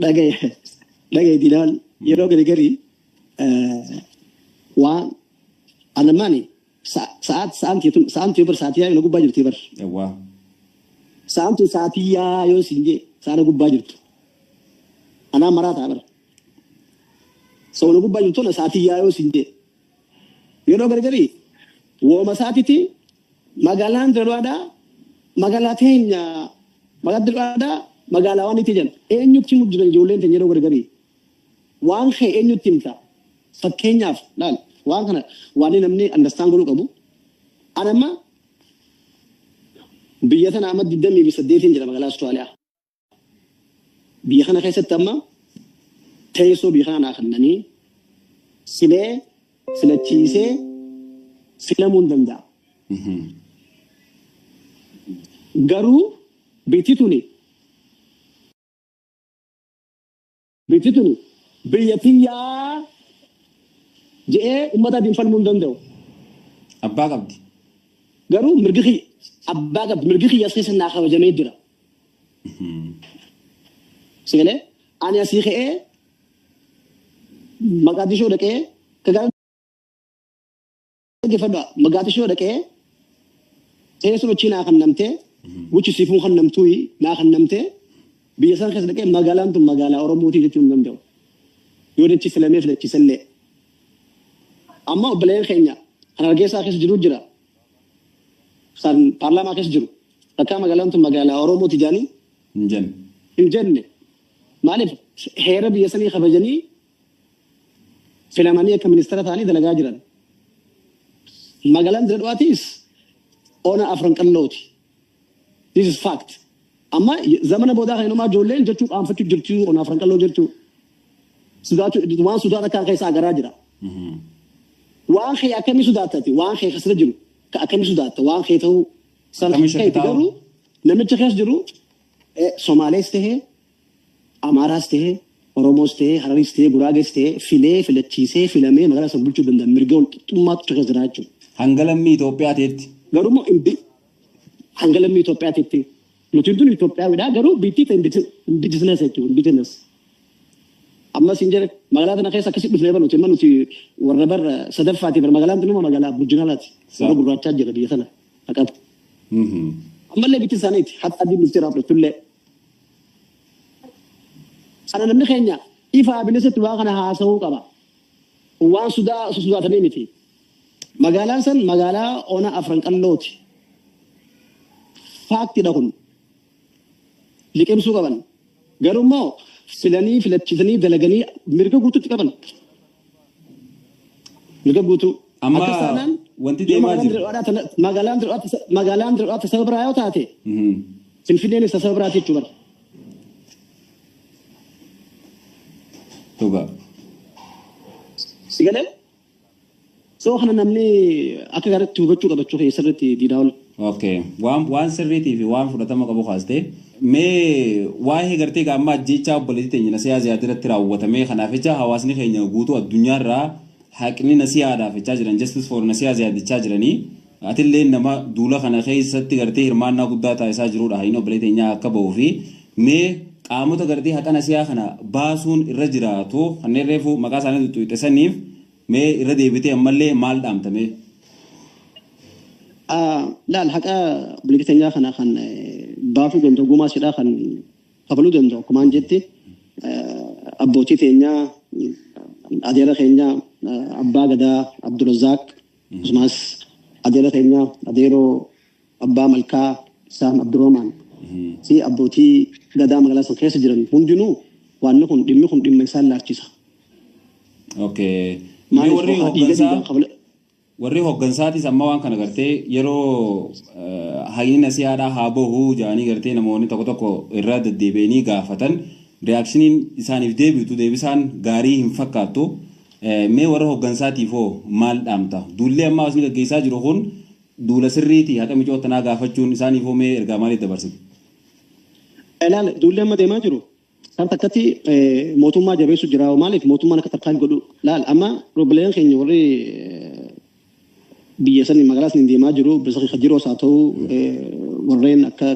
Dhagaye, dhagaye diinaan, yeroo gari gari waan anammaani sa'aat sa'aan tun sa'aan bar sa'aatii yaa na gubbaa jirti bar. Yawwaa. Sa'aan tun sa'aatii yaa yoo siin jee sa'aan gubbaa jirtu. Anaa maraa ta'a bar. Sa'aan gubbaa jirtu na sa'aatii yaa yoo siin jee. Yeroo gari gari wooma sa'aatitti magaalaan Diradaadhaa magaalaa teenya, magaalaa Diradaadhaa magaalaa waan itti jedhan eenyutti himu jiran ijoolleen teenya? Yeroo gari gari waan kee eenyutti himta? Fakkeenyaaf laal, waan kana waan namni understand godhuu qabu. Ani amma biyya tana amma 28n jira, magaalaa Austraaliyaa. Biyya kana keessatti amma teessoo biyya kana naa kennanii silee filachiisee filamuu hin danda'a. Garuu biyyi tuni biyya tiyyaa je'ee uummata adiin falmuu hin danda'u. Abbaa qabdi. Garuu mirgi kiyya abbaa qabdi, mirgi kiyya as keessa naa kabajamee jira. Sigalee ani asii ka'ee Maqaadishoo dhaqee kagaa dhaggeeffadhaa, Maqaadishoo dhaqee teessuma achii naa kennamtee, wuchi siifuu kennamtuu naa kennamtee, biyya sana keessa dhaqee magaalaan tun magaalaa Oromootii jechuu hin danda'u. Yoo dachi filamee filachiisallee. Amma obboleen keenya kan Hargeysaa keessa jiru jira. Kan paarlaamaa keessa jiru. Takkaa magaalaan tun magaalaa Oromooti jedhanii Hin jenne. Hin jenne. Maaliif? Heera biyya sanii kabajanii filamanii akka ministeera ta'anii dalagaa jiran. Magaalaan Dirre ona Afran Qallooti. This is fact. Amma zamana boodaa kan inumaa ijoolleen jechuu qaanfachuu jirtu, ona Afran Qalloo jechuu. Sodaachuu waan Sudaan akka keessa agaraa jira. Waan kee akkamii sodaattati? Waan kee keessa jiru akkamii sodaatta? Waan kee ta'uu sana Akkamii keeti shakkitaa? Garuu namicha keessa jiru Somaalees tahee, Amaaraas tahee, Oromoos tahee, Hararis tahee, Guraagees tahee filee filachiisee filamee magaalaa sana bulchuu danda'a. Mirga walqixxummaatu keessa jira jechuudha. Hanga lammii Itoophiyaa ta'etti. Garuu immoo hanga lammii Itoophiyaatitti nuti tun Itoophiyaawidha, garuu biitti indigenous jechuudha, indigenous. Amma siin jedhe, magaalaa tana keessa akkasii dhufnee bara nuti amma nuti warra bara sadaffaati bara magaalaan tun magaalaa Aboriginalaati. Warra gurraachaa jira biyya tana haqatu. Ammallee bitti isaaniiti hatta adiin dhuftee irraa fudhattullee. Kana namni keenya ifaa bilisatti waa kana haasa'uu qaba. Waan sodaa sodaatanii miti. Magaalaan san magaalaa ona Afran Qallooti. Factidha kun. Liqimsuu qaban. Garuu immoo filanii filachiisanii dalaganii mirga guutuutti qaban. Mirga guutuu. Amma Akkas taanaan wanti yoo deemaa magaalaan jiru. Magaalaan Dirre saba biraa yoo taate, Finfinneen isa saba biraati jechuu bara. Dhugaa. Si galee? So kana namni akka gaariitti hubachuu qabachuu keessatti diidaa ol. Okay. Waan sirriitii fi waan fudhatama qabu kaastee, mee waa'ee gartee gaamma ajjeechaa obboleettii teenya Nasiyaa Ziyaad irratti raawwatamee kanaaf jecha hawaasni keenya guutuu addunyaarraa haqni Nasiyaadhaaf jechaa jiran, "Justice for Nasiyaa Ziyaad" jechaa jiranii, atillee nama duula kana keessatti gartee hirmaannaa guddaa taasisaa jirudha. Hayni obboleettii teenyaa akka bahuu fi mee qaamota gartee haqa Nasiyaa kana baasuun irra jiraatu kanneen reefu maqaa isaanii tuttuqxesaniif mee irra deebitee ammallee maal dhaamtame? Laal, haqa obboleettii teenyaa kana kan baasuu danda'u, gumaa sidhaa kan kafaluu danda'u, akkumaan jetti, abbootii teenyaa, adeera keenya abbaa gadaa Abdurrazaaq, akkasumas adeera keenya adeeroo abbaa malkaa Saam Abdurrahman fi abbootii gadaa magaalaa sana keessa jiran hundinuu waan kun dhimmi kun dhimma isaan laalchisa. Okay. Mee Maaliif warri dhiiga hooggansaa dhiigaan kafala warri hooggansaatis amma waan kana gartee yeroo haqni Nasiyaadhaa haa bahu jedhanii gartee namoonni tokko tokko irra deddeebi'anii gaafatan, reactioniin isaaniif deebitu deebisaan gaarii hin fakkaattu. Mee warra hooggansaatiif hoo maal dhaamta? Duullee amma hawaasni gaggeessaa jiru kun duula sirriiti, haqa micoo tanaa gaafachuun isaaniif hoo mee ergaa maaliif dabarsite? Ilaal, duulli amma deemaa jiru kan takkatti mootummaa jabeessu jira. Maaliif mootummaan akka tarkaanfii godhu? Laal, amma robbileen keenya warri biyya sanii magaalaa sanii deemaa jiru bisa jiroos haa ta'u warreen akka